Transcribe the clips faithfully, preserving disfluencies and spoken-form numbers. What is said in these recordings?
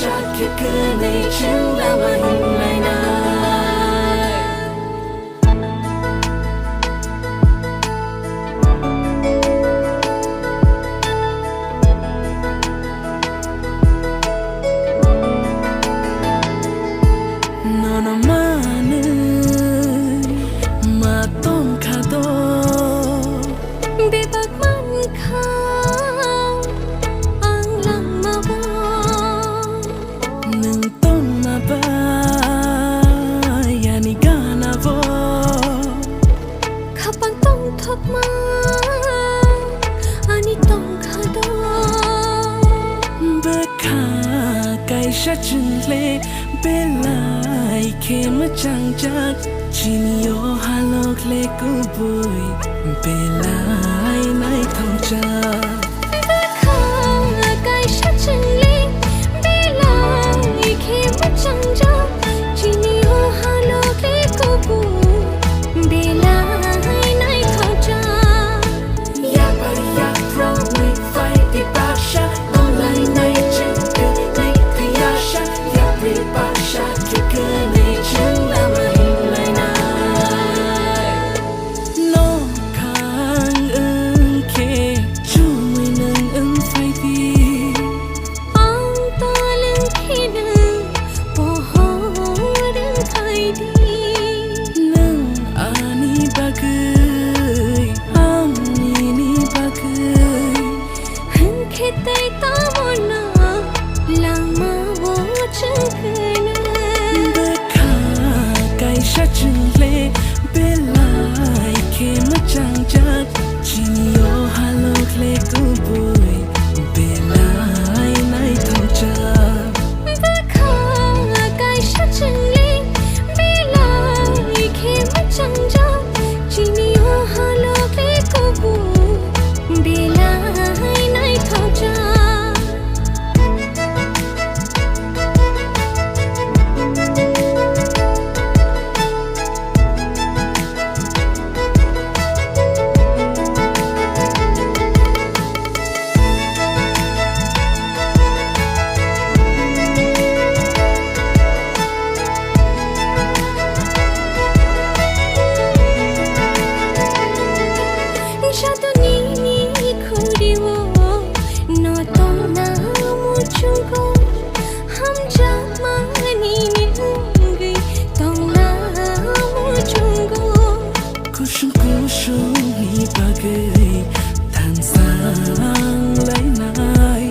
Chak khe kwnwi chwng lama himlainai. Nono manwi ma tongkha do. Bebak mankha ang langmao. Nwng tongma bai ani ganao. Khapang tongthokma ani tongkha do. Bwkha kaisa chwngle belai khe mwchangjak. Chini o halok le kubui belai naithokjak. Bwkha kaisa chwngle belai khe mwchangjak. Chini o halok le kubui belai naithokjak. Yapar yaprogwi phaidi baksa, nonglainai chwng kwnwi thwiyasa, yapri baksa khe kwnwi chwng lama himlainai. Nokhang wng khe chumui nwng wng phaidi. Ang tolwng khe nwng pohor wng phaidi. Nwng ani bagwi, ang nini bagwi. Hwnkhe tei tamo no lama o chwng kwnwi. Bwkha kaisa chwngle belai khe mwchangjak. Chini o halok le kubui belai naithokjak. Bwkha kaisa chwngle belai khe mwchangjak. Chini o halok le kubui belai naithokjak. Jaduni ni khuri o no tongna muchungo, hamjakmani ni wngwi tongna muchungo. Kusung kusung ni bagwi thansa wnglainai,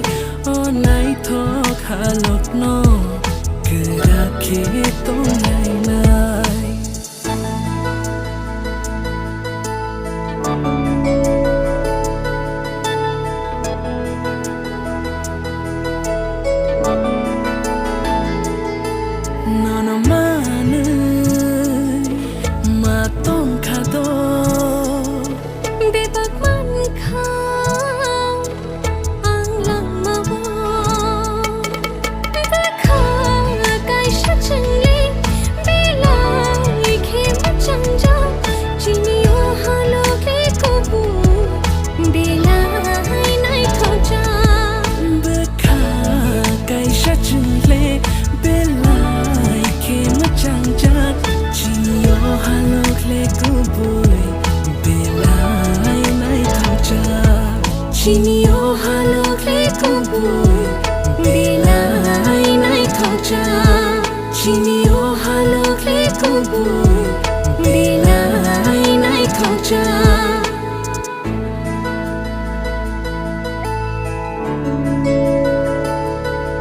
o naithok halok no kwrak khe tonglainai. Nono manwi